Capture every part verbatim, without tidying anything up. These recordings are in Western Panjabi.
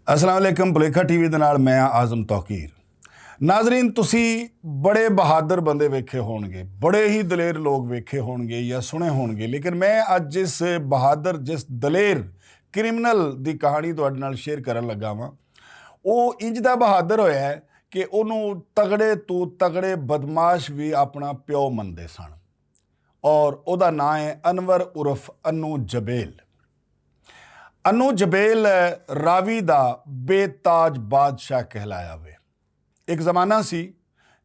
السلام علیکم، پلیکھا ٹی وی دے نال میں ہاں اعظم توقیر۔ ناظرین، تسی بڑے بہادر بندے ویکھے ہونگے، بڑے ہی دلیر لوگ ویکھے ہونگے یا سنے ہونگے، لیکن میں اج جس بہادر، جس دلیر کرمنل دی کہانی تہاڈے نال شیئر کرن لگا واں، او انج دا بہادر ہویا ہے کہ اونوں تگڑے تو تگڑے بدمعاش وی اپنا پیو مندے سن۔ اور اوہدا ناں ہے انور عرف انو جبیل۔ انو جبیل راوی دا بے تاج بادشاہ کہلایا وے۔ ایک زمانہ سی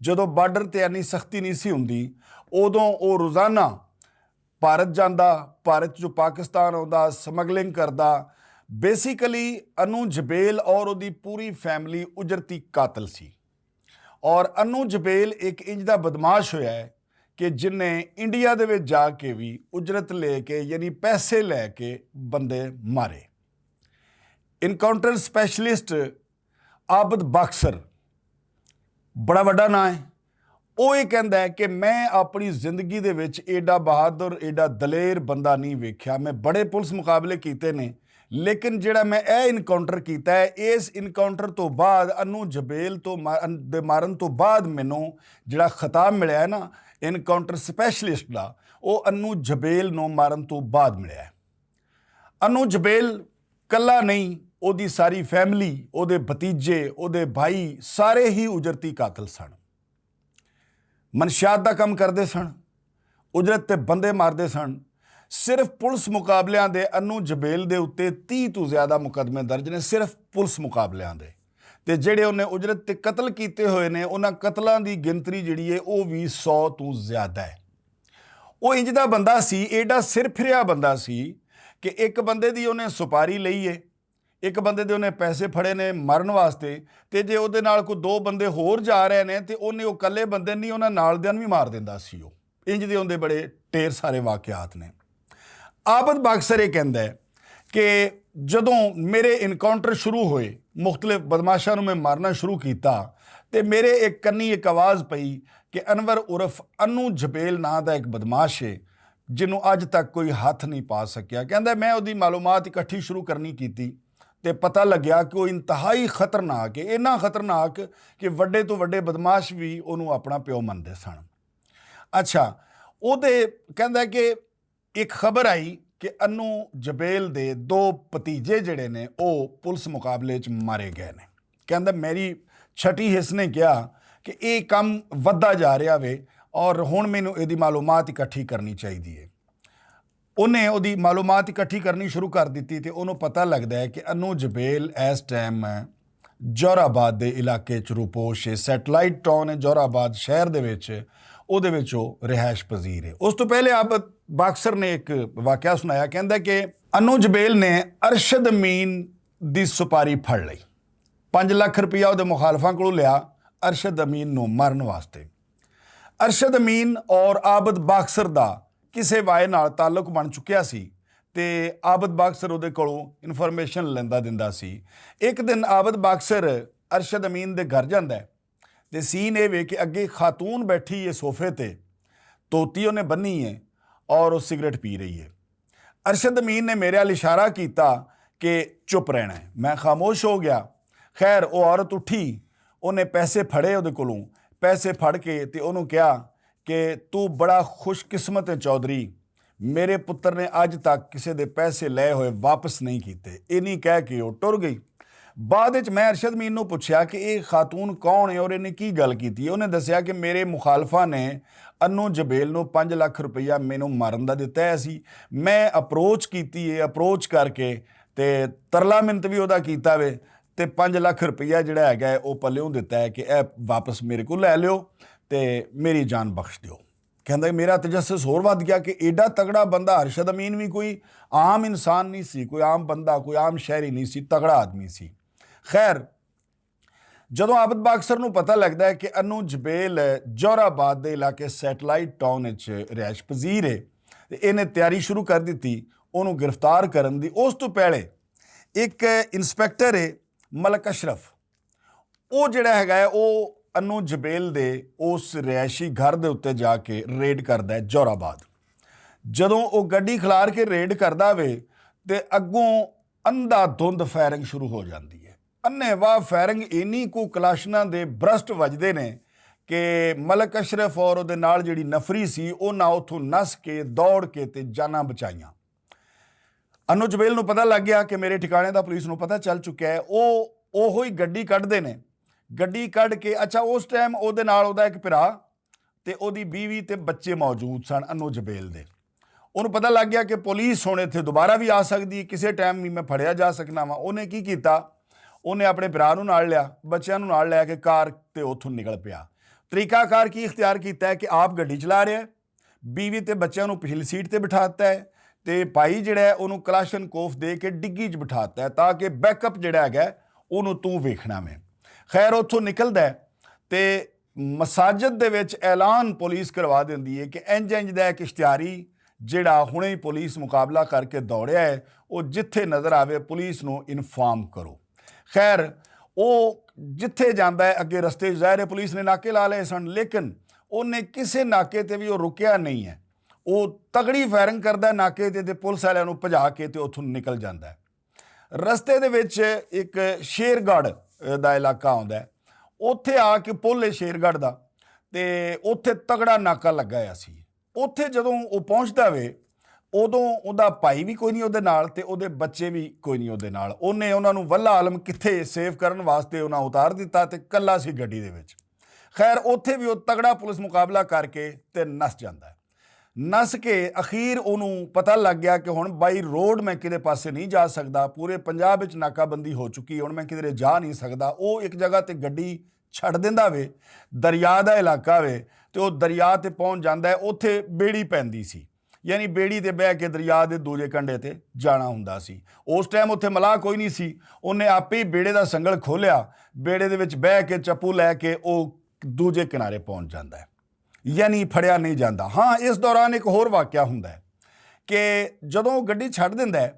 جدوں بارڈر تے اینی سختی نہیں سی ہوندی، اودوں او روزانہ بھارت جاندا، بھارت جو پاکستان آندا، سمگلنگ کردا۔ بیسیکلی انو جبیل اور اودی پوری فیملی اجرتی قاتل سی۔ اور انو جبیل ایک انج دا بدمعاش ہویا ہے کہ جن نے انڈیا دے وچ جا کے وی اجرت لے کے، یعنی پیسے لے کے، بندے مارے۔ انکاؤنٹر سپیشلسٹ عابد باکسر بڑا وڈا ناں ہے۔ او یہ کہندا ہے کہ میں اپنی زندگی دے وچ ایڈا بہادر، ایڈا دلیر بندہ نہیں ویکھیا۔ میں بڑے پولیس مقابلے کیتے نے، لیکن جڑا میں اے انکاؤنٹر کیتا ہے، اس انکاؤنٹر تو بعد انو جبیل تو ما-، ان-، دے مارن تو بعد مینوں جڑا خطاب ملیا ہے نا، انکاؤنٹر سپیشلسٹ دا، او انو جبیل نو مارن تو بعد ملیا ہے۔ انو جبیل کلا نہیں، او دی ساری فیملی، او دے بھتیجے، او دے بھائی، سارے ہی اجرتی قاتل سن۔ منشیات دا کم کردے سن، اجرت تے بندے ماردے سن۔ صرف پولیس مقابلیاں دے انو جبیل دے اُتے تیس توں زیادہ مقدمے درج نے، صرف پولیس مقابلیاں دے۔ تے جڑے انہیں اجرت تے قتل کیتے ہوئے نے، انہاں قتلاں دی گنتری جڑی ہے، او وی سو توں زیادہ ہے۔ او انج دا بندہ سی، ایڈا سر پھریا بندہ سی کہ ایک بندے دی انہیں سپاری لئی ہے، ایک بندے دے انہیں پیسے پھڑے نے مرن واسطے، تے جے اودے نال کوئی دو بندے ہور جا رہے نے، تے انہیں او کلے بندے نہیں، انہاں نال دیاں وی مار دیندا سی او۔ انج دے اوندے بڑے ٹیر سارے واقعات نے۔ عابد باکسر یہ کہندا ہے کہ جدوں میرے انکاؤنٹر شروع ہوئے، مختلف بدمعاشاں نوں میں مارنا شروع کیتا، تے میرے ایک کنی ایک آواز پئی کہ انور عرف انو جھبیل ناں دا ایک بدمعاش ہے، جنوں اج تک کوئی ہتھ نہیں پا سکیا۔ کہندا ہے، میں اودی معلومات اکٹھی شروع کرنی کیتی تے پتہ لگیا کہ وہ انتہائی خطرناک ہے، اتنا خطرناک کہ وڈے تو وڈے بدمعاش بھی اونوں اپنا پیو مندے سن۔ اچھا، اودے کہندا ہے کہ ایک خبر آئی کہ انو جبیل دے دو بھتیجے جڑے نے، او پولیس مقابلے چ مارے گئے نے۔ کہندا، میری چھٹی حص نے کہا کہ اے کم ودھدا جا رہا وے اور ہن مینوں ایدی معلومات اکٹھی کرنی چاہیدی ہے۔ انہیں اودی معلومات اکٹھی کرنی شروع کر دتی تے انہوں پتہ لگدا ہے کہ انو جبیل اس ٹائم جور آباد دے علاقے چ روپوش ہے، سیٹلائٹ ٹاؤن ہے جور آباد شہر دے وچ، او دے وچ او رہائش پذیر ہے۔ اس تو پہلے عابد باکسر نے ایک واقعہ سنایا، کہندا ہے کہ انو جبیل نے ارشد امین دی سپاری پھڑ لئی، پنج لکھ روپیہ اودے مخالفاں کولوں لیا ارشد امین نو مارن واسطے۔ ارشد امین اور عابد باکسر دا کسے وائے نال تعلق بن چکیا سی تے عابد باکسر اودے کولوں انفارمیشن لیندا دیندا سی۔ ایک دن عابد باکسر ارشد امین دے گھر جاندا ہے تے سین اے وے کہ اگے خاتون بیٹھی ہے صوفے تے، توتی انہیں بنی ہے اور وہ سگریٹ پی رہی ہے۔ ارشد امین نے میرے ال اشارہ کیتا کہ چپ رہنا ہے۔ میں خاموش ہو گیا۔ خیر، وہ عورت اٹھی، انہیں پیسے پھڑے اودے کولوں، پیسے پھڑ کے تے انہوں کہا کہ تو بڑا خوش قسمت ہے چودھری، میرے پتر نے اج تک کسے دے پیسے لے ہوئے واپس نہیں کیتے۔ اینی کہہ کے وہ ٹر گئی۔ بعد وچ میں ارشد مین نوں پچھیا کہ اے خاتون کون ہے اور انہیں کی گل کیتی ہے۔ انہیں دسیا کہ میرے مخالفاں نے انو جبیل نوں پنج لکھ روپیہ مینوں مارن دا دتا ہے سی۔ میں اپروچ کیتی ہے، اپروچ کر کے تے ترلا منت بھی اودا کیتا وے تے پنج لکھ روپیہ جڑا ہے گا ہے، او پلیوں دتا ہے کہ اے واپس میرے کو لے لیو تے میری جان بخش دیو۔ کہندا کہ میرا تجسس ہور ودھ گیا کہ ایڈا تگڑا بندہ ارشد امین وی کوئی عام انسان نہیں سی، کوئی عام بندہ، کوئی عام شہری نہیں سی، تگڑا آدمی سی۔ خیر، جدوں عابد باکسر نوں پتہ لگدا ہے کہ انو جبیل جوہر آباد دے علاقے سیٹلائٹ ٹاؤن وچ رہائش پذیر ہے تے انہیں تیاری شروع کر دتی اونوں گرفتار کرن دی۔ اس تو پہلے ایک انسپیکٹر ہے ملک اشرف، او جڑا ہے او انو جبیل دے اس رہائشی گھر دے اُتے جا کے ریڈ کردا ہے جوہر آباد۔ جدوں او گڈی کھلار کے ریڈ کردا وے تے اگوں اندھا دھند فائرنگ شروع ہو جاندی ہے۔ انہیں واہ فائرنگ اینی کو کلاشناں دے برسٹ وجدے نے کہ ملک اشرف اور اودے نال جڑی نفری سی، انہاں اتھوں نس کے، دوڑ کے تے جاناں بچائیاں۔ انو جبیل نوں پتہ لگ گیا کہ میرے ٹھکانے دا پولیس نوں پتہ چل چکیا ہے۔ او اوہو ہی گڈی کڈدے نے۔ گڈی کڈ کے، اچھا، اس ٹائم اودے نال اودا ایک بھرا تے اودی بیوی تے بچے موجود سن انو جبیل دے۔ انہوں پتہ لگ گیا کہ پولیس ہن اتھے دوبارہ وی آ سکدی ہے، کسے ٹائم وی میں پھڑیا جا سکنا واں۔ انہیں کی کیتا؟ انہیں اپنے بھرا نوں نال لیا، بچیاں نوں نال لے کے کار تے اتھوں نکل پیا۔ طریقہ کار کی اختیار کیتا ہے کہ آپ گڈی چلا رہے، بیوی تے بچیاں نوں پچھلی سیٹ تے بٹھاتا ہے تے بھائی جڑا ہے انہوں کلاشن کوف دے کے ڈگی چ بٹھاتا ہے تاکہ بیک اپ جڑا ہے، انہوں توں ویکھنا میں۔ خیر، اتھوں نکلدا ہے تے مساجد دے وچ اعلان پولیس کروا دیندی ہے کہ انج انج دا ایک اشتہاری جڑا ہنے ہی پولیس مقابلہ کر کے دوڑیا ہے، او جتھے نظر آوے پولیس نوں انفارم کرو۔ خیر، او جتھے جاندا ہے، اگے رستے ظاہر ہے پولیس نے ناکے لا لئے سن، لیکن اونے کسے ناکے تے وی او رکیا نہیں ہے۔ او تگڑی فائرنگ کردا ہے ناکے تے، تے پولیس والے نوں بھجا کے تے اتھوں نکل جاندا ہے۔ رستے دے وچ ایک شیر گڑھ دا علاقہ آوندا ہے۔ اوتھے آ کے پل ہے شیر گڑھ دا، تے اوتھے تگڑا ناکا لگا ہوا سی۔ اوتھے جدوں او پہنچدا وے، اودوں اوندا بھائی وی کوئی نہیں اودے نال تے اودے بچے وی کوئی نہیں اودے نال۔ اونے انہاں نوں ولا عالم کتھے سیو کرن واسطے انہاں اتار دتا تے کلا سی گڈی دے وچ۔ خیر، اوتھے وی او تگڑا پولیس مقابلہ کر کے تے نس جاندا ہے۔ نس کے اخیر اونوں پتہ لگ گیا کہ ہن بائی روڈ میں کدے پاسے نہیں جا سکدا، پورے پنجاب وچ ناکہ بندی ہو چکی، ہن میں کدے جا نہیں سکدا۔ او ایک جگہ تے گڈی چھڈ دیندا وے، دریا دا علاقہ وے، تے او دریا تے پہنچ جاندا ہے۔ اوتھے بیڑی پیندی سی، یعنی بیڑی تے بہہ کے دریا دے دوجے کنڈے تے جانا ہوندا سی۔ اس ٹائم اوتھے ملاح کوئی نہیں سی، انہیں آپے ہی بیڑے دا سنگل کھولیا، بیڑے دے وچ بہہ کے چپو لے کے او دوجے کنارے پہنچ جاندا ہے، یعنی پھڑیا نہیں جاندا۔ ہاں، اس دوران ایک ہور واقعہ ہوندا ہے کہ جدوں او گڈی چھڈ دیندا ہے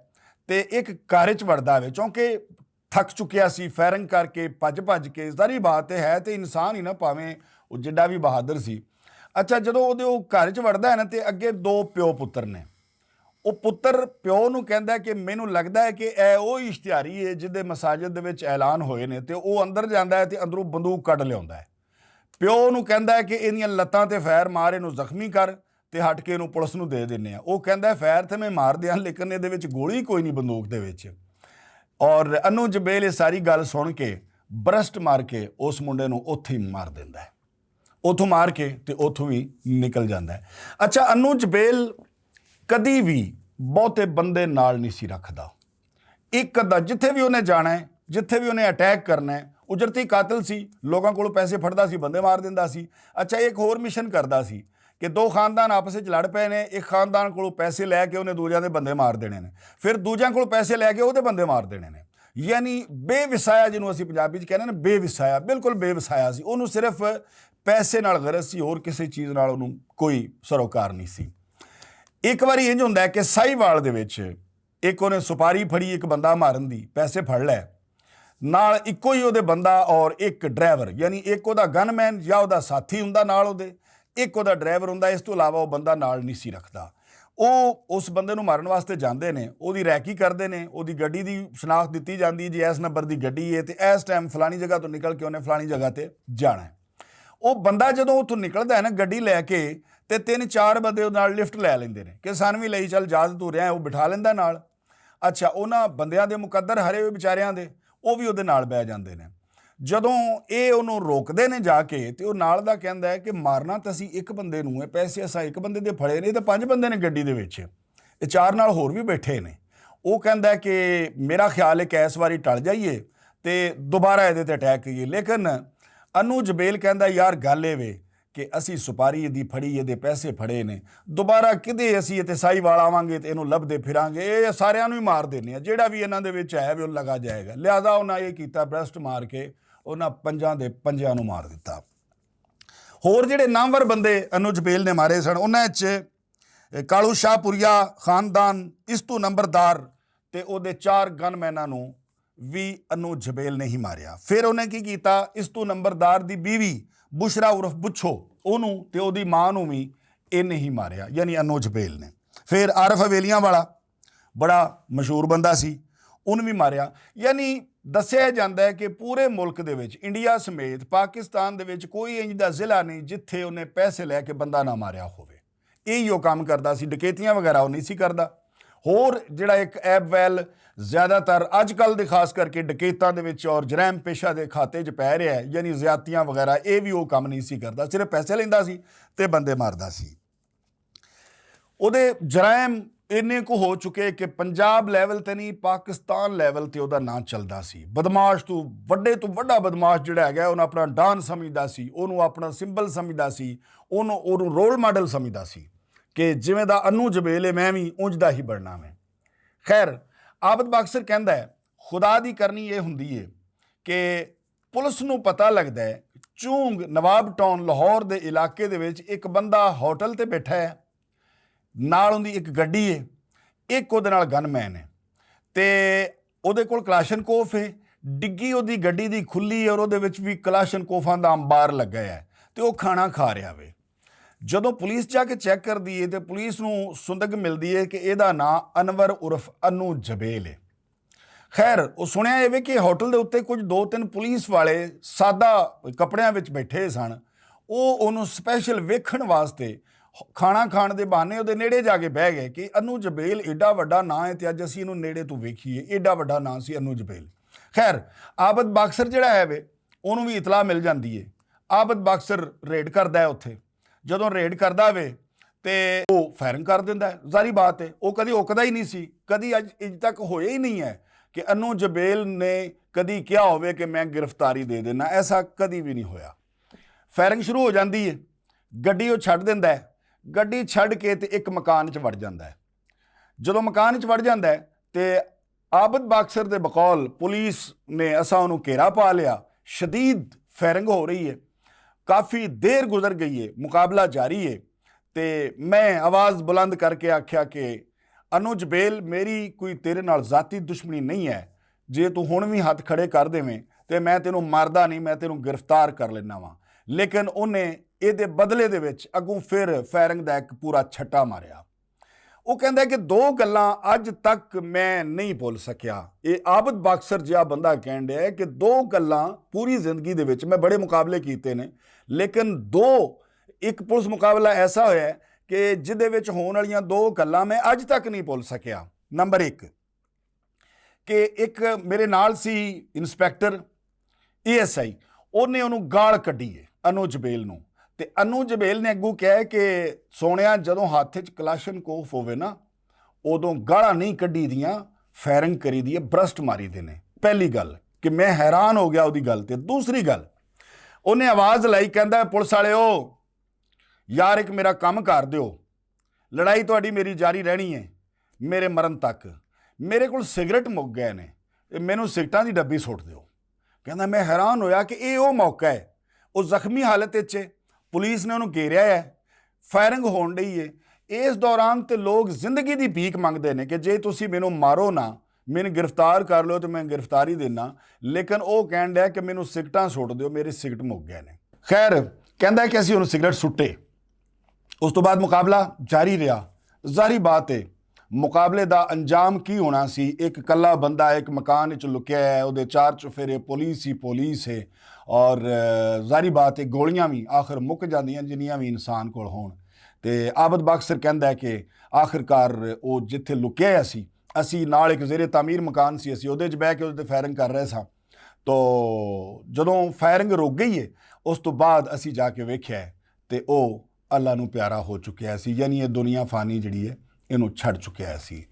تے ایک گھر وچ وڑدا ہے، چونکہ تھک چکیا سی فائرنگ کر کے، بھج بھج کے۔ ظاہری بات ہے، ہے تے انسان ہی نہ پاویں، او جڈا وی بہادر سی۔ اچھا، جدوں اودے او گھر وچ وڑدا ہے نا، تے اگے دو پیو پتر نے۔ او پتر پیو نوں کہندا ہے کہ مینوں لگدا ہے کہ اے او اشتہاری ہے جدے مساجد دے وچ اعلان ہوئے نے، تے او اندر جاندا ہے تے اندروں بندوق کڈ لیاوندا ہے۔ پیو نوں کہندا ہے کہ ایندیاں لتاں تے فائر مار، اینوں زخمی کر، تے ہٹ کے اینوں پولیس نوں دے دینے آ۔ او کہندا ہے، فائر تے میں مار دیاں، لیکن ایندے وچ گولی کوئی نہیں بندوق دے وچ۔ اور انو جبیل یہ ساری گل سن کے برسٹ مار کے اس منڈے نوں اوتھے ہی مار دیندا ہے۔ اوتھوں مار کے تے اوتھوں بھی نکل جاندا ہے۔ اچھا، انو جبیل کدی بھی بہتے بندے نال نہیں سی رکھدا۔ ایک ادا جتھے بھی انہیں جانا ہے، جتھے بھی انہیں اٹیک کرنا ہے، اجرتی قاتل سی، لوگاں کولوں پیسے پھڑدا سی، بندے مار دیندا سی۔ اچھا، ایک ہور مشن کردا سی کہ دو خاندان آپس وچ لڑ پئے نے، ایک خاندان کولوں پیسے لے کے انہیں دوجیاں دے بندے مار دینے نے، پھر دوجیاں کولوں پیسے لے کے اوہدے بندے مار دینے نے۔ یعنی بے وسایا، جنوں اسی پنجابی چ کہنے نے بے وسایا، بالکل بے وسایا سی۔ انہوں صرف پیسے نال غرض سی، ہور کسی چیز نال انہوں کوئی سروکار نہیں سی۔ ایک واری انج ہوندا ہے کہ ساہیوال دے وچ ایک انہیں سپاری پھڑی، ایک بندہ مارن دی پیسے پھڑ لے، نال اکو ہی اودے بندہ اور ایک ڈرائیور، یعنی ایک اودہ گن مین یا اودہ ساتھی ہوندا نال اودے، ایک اودہ ڈرائیور ہوندا، اس توں علاوہ او بندہ نال نہیں سی رکھدا۔ او اس بندے نوں مارن واسطے جاندے نے، اودی ریکی کردے نے، اودی گڈی دی شناخت دتی جاندی جی ایس نمبر دی گڈی ہے تے ایس ٹائم فلانی جگہ توں نکل کے انہیں فلانی جگہ تے جانا ہے۔ او بندہ جدوں اتھوں نکلدا ہے نا گڈی لے کے، تے تین چار بندے اودے نال لفٹ لے لیندے نے کہ سانوی لئی چل، جاز تو رہیا ہے، او بٹھا لیندا نال۔ اچھا، انہاں بندیاں دے مقدر ہرے ہوئے بیچاریاں دے، او وی اودے نال بہ جاندے نے۔ جدوں اے انہوں روکدے نے جا کے، تے او نال دا کہندا ہے کہ مارنا تے اسی ایک بندے نوں ہے، پیسے اساں ایک بندے دے پھڑے نے، تے پنج بندے نے گڈی دے وچ، تے چار نال ہور وی بیٹھے نے۔ او کہندا ہے کہ میرا خیال ہے کہ اس واری ٹل جائیے تے دوبارہ ایدے تے اٹیک کریے۔ لیکن انو جبیل کہندا ہے، یار، گل اے وے کہ اسی سپاری دی پھڑی، ایدے پیسے پھڑے نے، دوبارہ کدے اسی ایتھے ساہیوال آواں گے تے اینوں لبھدے پھراں گے، اے ساریاں نوں ہی مار دینے آ، جیڑا وی انہاں دے وچ ہے وی او لگا جائے گا۔ لہذا انہاں اے کیتا، برسٹ مار کے انہاں پنجاں دے پنجیاں نوں مار دتا۔ ہور جیڑے نامور بندے انو جبیل نے مارے سن، انہاں وچ کالو شاہ پوریا خاندان، اس تو نمبردار تے او دے چار گن میناں نوں وی انو جبیل نے ہی ماریا۔ پھر انہیں کی کیتا، اس تو نمبردار دی بیوی بشرا عرف بچھو، اونوں تے او دی ماں نوں وی اے نہیں ماریا، یعنی انو جبیل نے۔ پھر عارف حویلیاں والا بڑا مشہور بندہ سی، اون وی ماریا۔ یعنی دسیا جاندا ہے کہ پورے ملک دے وچ، انڈیا سمیت پاکستان دے وچ کوئی انج دا ضلع نہیں جتھے انہیں پیسے لے کے بندہ نہ ماریا ہووے۔ ایہی او کم کردا سی، ڈکیتیاں وغیرہ او نہیں سی کردا۔ ہور جڑا ایک عیب ویل زیادہ تر اج کل دے، خاص کر کے ڈکیتاں دے وچ اور جرائم پیشہ دے کھاتے چ پے رہیا ہے، یعنی زیادتیاں وغیرہ، اے وی او کم نہیں سی کردا، صرف پیسے لیندا سی تے بندے ماردا سی۔ اودے جرائم اینے کو ہو چکے کہ پنجاب لیول تے نہیں، پاکستان لیول تے اودا ناں چلدا سی۔ بدمعاش تو وڈے تو وڈا بدمعاش جڑا ہے گیا، انہوں اپنا ڈان سمجھدا سی، انہوں اپنا سمبل سمجھدا سی، انہوں انہوں رول ماڈل سمجھدا سی کہ جویں دا انو جبیل ہے، میں وی اونج دا ہی بننا میں۔ خیر، عابد باکسر کہندا ہے، خدا دی کرنی یہ ہوندی ہے کہ پولیس نوں پتہ لگدا ہے، چونگ نواب ٹاؤن لاہور دے علاقے دے وچ ایک بندہ ہوٹل تے بیٹھا ہے، نال اوندی ایک گڈی ہے، ایک اودے نال گن مین ہے، تے اودے کول کلاشن کوف ہے۔ ڈگی اودی گڈی دی کھلی ہے اور اودے وچ وی کلاشن کوفاں دا انبار لگا ہے، تے او کھانا کھا رہیا وے۔ جدوں پولیس جا کے چیک کردی ہے تے پولیس نوں سندگ ملدی ہے کہ ایہدا ناں انور عرف انو جبیل ہے۔ خیر، او سنیا ایوے کہ ہوٹل دے اُتے کچھ دو تن پولیس والے سادہ کپڑیاں وچ بیٹھے سن۔ او انہوں سپیشل ویکھن واسطے کھانا کھان دے بہانے اودے نیڑے جا کے بہہ گئے کہ انو جبیل ایڈا وڈا ناں ہے تے اج اسی انہوں نیڑے تو ویکھیے، ایڈا وڈا ناں سی انو جبیل۔ خیر، عابد باکسر جڑا ہے وے، انہوں بھی اطلاع مل جاندی ہے۔ عابد باکسر ریڈ کردا ہے اتھے۔ جدوں ریڈ کردا وے تے او فائرنگ کر دیندا ہے۔ ظاہری بات ہے، او کدی اوکدا ہی نہیں سی، کدی اج اج تک ہویا ہی نہیں ہے کہ انو جبیل نے کدی کیا ہوئے کہ میں گرفتاری دے دینا، ایسا کدی بھی نہیں ہویا۔ فائرنگ شروع ہو جاندی ہے، گڈی او چھڈ دیندا ہے، گڈی چھڈ کے تے ایک مکان چ وڑ جاندا ہے۔ جدوں مکان چ وڑ جاندا ہے تے عابد باکسر دے بقول پولیس نے اساں انہوں گھیرا پا لیا، شدید فائرنگ ہو رہی ہے، کافی دیر گزر گئی ہے، مقابلہ جاری ہے۔ تے میں آواز بلند کر کے آکھیا کہ انو جبیل، میری کوئی تیرے نال ذاتی دشمنی نہیں ہے، جے تو ہن وی ہتھ کھڑے کر دیویں تے میں تینوں ماردا نہیں، میں تینوں گرفتار کر لینا واں۔ لیکن انہیں اے دے بدلے دے وچ اگوں پھر فائرنگ دا ایک پورا چھٹا ماریا۔ وہ کہندا ہے کہ دو گلاں اج تک میں نہیں بھول سکیا۔ یہ عابد باکسر جہا بندہ کہن ڈیا ہے کہ دو گلاں پوری زندگی دے وچ میں بڑے مقابلے کیتے نے، لیکن دو، ایک پولیس مقابلہ ایسا ہویا ہے کہ جدے وچ ہون والیاں دو گلاں میں اج تک نہیں بھول سکیا۔ نمبر ایک، کہ ایک میرے نال سی انسپیکٹر، اے ایس آئی، انہیں انہوں گال کڈی ہے انو جبیل نوں۔ تے انو جبیل نے اگوں کہا ہے کہ سونیا، جدوں ہاتھ وچ کلاشن کوف ہووے نا، ادوں گالاں نہیں کڈی دیاں، فائرنگ کری دی ہے، برسٹ ماری دینے۔ پہلی گل کہ میں حیران ہو گیا اودی گل تے۔ دوسری گل، انہیں آواز لائی، کہندا ہے، پولیس والے او، یار، ایک میرا کم کر دیو، لڑائی تہاڈی میری جاری رہنی ہے میرے مرن تک۔ میرے کول سگریٹ مک گئے نے، تے مینوں سگریٹاں دی ڈبی سٹ دیو۔ کہندا، میں حیران ہویا کہ اے او موقع ہے، او زخمی حالت وچ ہے، پولیس نے انہوں گھیریا ہے، فائرنگ ہون ڈئی ہے۔ اس دوران تے لوگ زندگی دی بھیک منگدے نے کہ جے تسی مینوں مارو نہ، مینوں گرفتار کر لو تے میں گرفتاری دینا، لیکن او کہن ڈیا کہ مینوں سگریٹاں سٹ دیو، میرے سگریٹ مک گئے نے۔ خیر، کہندا ہے کہ اسی انہوں سگریٹ سٹے، اس تو بعد مقابلہ جاری رہیا۔ ظاہری بات ہے، مقابلے دا انجام کی ہونا سی؟ ایک کلا بندہ ایک مکان وچ لکیا ہے، اودے چار چفیرے پولیس ہی پولیس ہے، اور، آ، ظاہری بات ہے، گولیاں بھی آخر مک جاندیاں جنیاں بھی انسان کول ہون۔ تے عابد باکسر کہندا ہے کہ آخر کار او جتھے لکیا ہے سی، اسی نال ایک زیر تعمیر مکان سی، اسی اودے وچ بہ کے اودے تے فائرنگ کر رہے ساں۔ تو جدوں فائرنگ رک گئی ہے، اس تو بعد اسی جا کے ویکھیا ہے تے او اللہ نوں پیارا ہو چکیا سی، یعنی یہ دنیا فانی جڑی ہے، اینوں چھڈ چکیا سی۔